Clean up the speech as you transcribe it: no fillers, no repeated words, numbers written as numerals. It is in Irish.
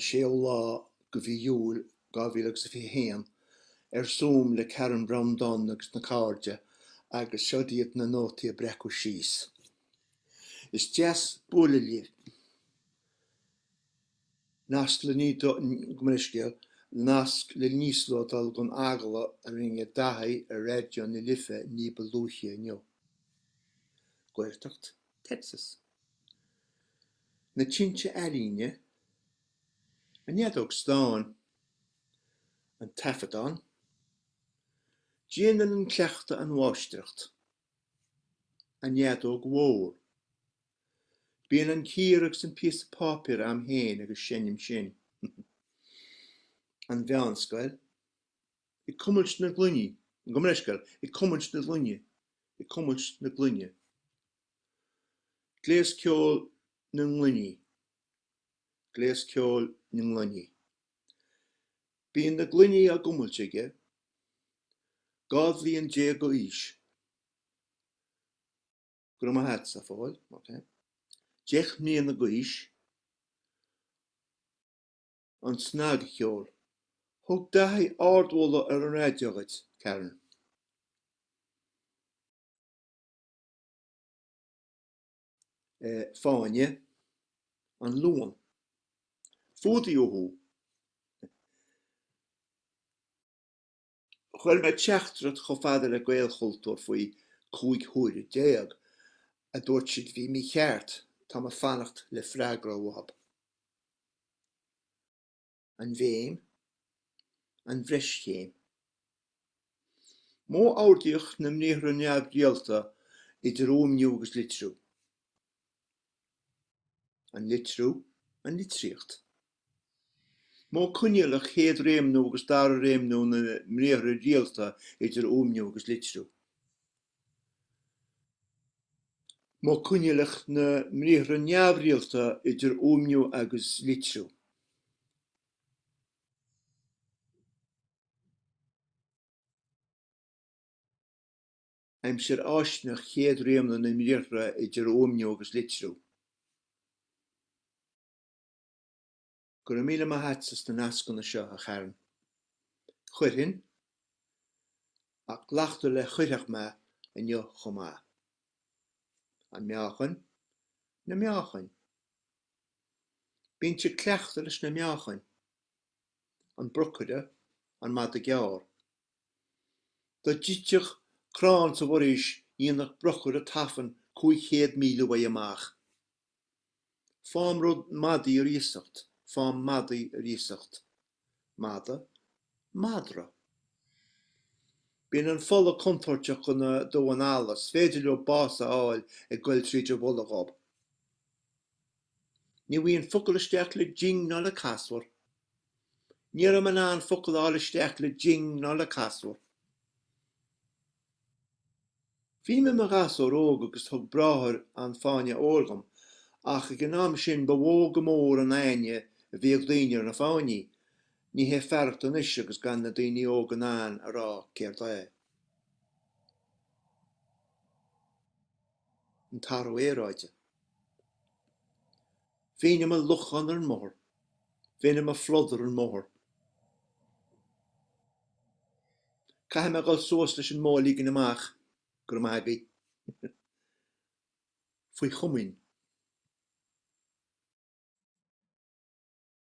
An séú lá de mhí Iúil 2021, ar Zoom le Karen Browne Dunne agus na cairde agus seod iad na nótaí a breacadh síos. Is deas bualadh libh. Nasc le gabh mo leithscéal, nasc le híoslódáil den agallamh a rinne Daithí ar Raidió na Life ní ba luaithe inniu. Gaeltacht Texas. Na tinte ealaíne, an fheadóg stáin, an taifeadán, Déanann an cleachtadh an mháistreacht, an fheadóg mhór, Bíonn an cíor agus an píosa páipéir a'm féin agus seinnim sin, an mheánscoil, ag cuimilt na gloiní, gabh mo leithscéal, ag cuimilt na gloine, ag cuimilt na gloine. Gléas ceoil na ngloiní. Gléas ceoil na ngloiní. Bíonn na gloiní á gcuimilt aige. 12 bhliain d'aois. Go raibh maith a't, a Phóil. Ok. 10 mbliana d'aois. An snagcheol. Thug Daithí ardmholadh ar an raidió dhuit, Karen. Fáinne, an Luan. Fuadaíodh thú. Chuir mé teachtaireacht chomh fada le Gaelchultúr faoi 15 huaire, a dúirt siad bhí mícheart, táim ag fanacht le freagra uathu. An bhéim, an bhreischéim. Modh ordaíoch na mbriathra neamhrialta idir fhuaimniú agus litriú. An litriú, an litríocht. Modh coinníollach chéad réimniú agus dara réimniú na mbriathra rialta idir fhuaimniú agus litriú. Modh coinníollach na mbriathra neamhrialta idir fhuaimniú agus litriú. Aimsir fháistineach chéad réimniú na mbriathra idir fhuaimniú agus litriú. Go raibh míle maith a't as na nascanna seo, a Karen. Chuirfinn, ach glactar le chuirfeadh mé inniu chomh maith. An meáchan, na meáchain. Bíonn siad cleachta leis na meáchain. An brocaire, an mada gearr. Dá dtitfeadh crann sa bhforaois dhéanfadh brocaire tafann 500,000 uaidh amach. Faighim rud madaí ar iasacht, faighim madaí ar iasacht. Mada, madra. Bíonn an fola contúirteach do na damháin alla, is féidir leo bás a fháil ag goil tríd an bhfola-ghob. Ní bhfaighinn focal isteach le ding ná le casúr. Ní raibh mé in ann focal a fháil isteach le ding ná le casúr. Bhí mé i mo ghasúr óg agus thug bráthair an fáinne óir dhom, ach ag an am sin ba mhó go mór an aithne a bhí ag daoine ar na fáinní, ní hé fearacht anois agus gan na daoine óga in ann a rá céard é. An t-athrú aeráide. Bheinn i mo luchán ar an mbóthar. Bheinn i mo phludar ar an mbóthar. Caithfidh mé dhul suas leis an mbó a ligean amach, go raibh maith agaibh. Faoi chomaoin.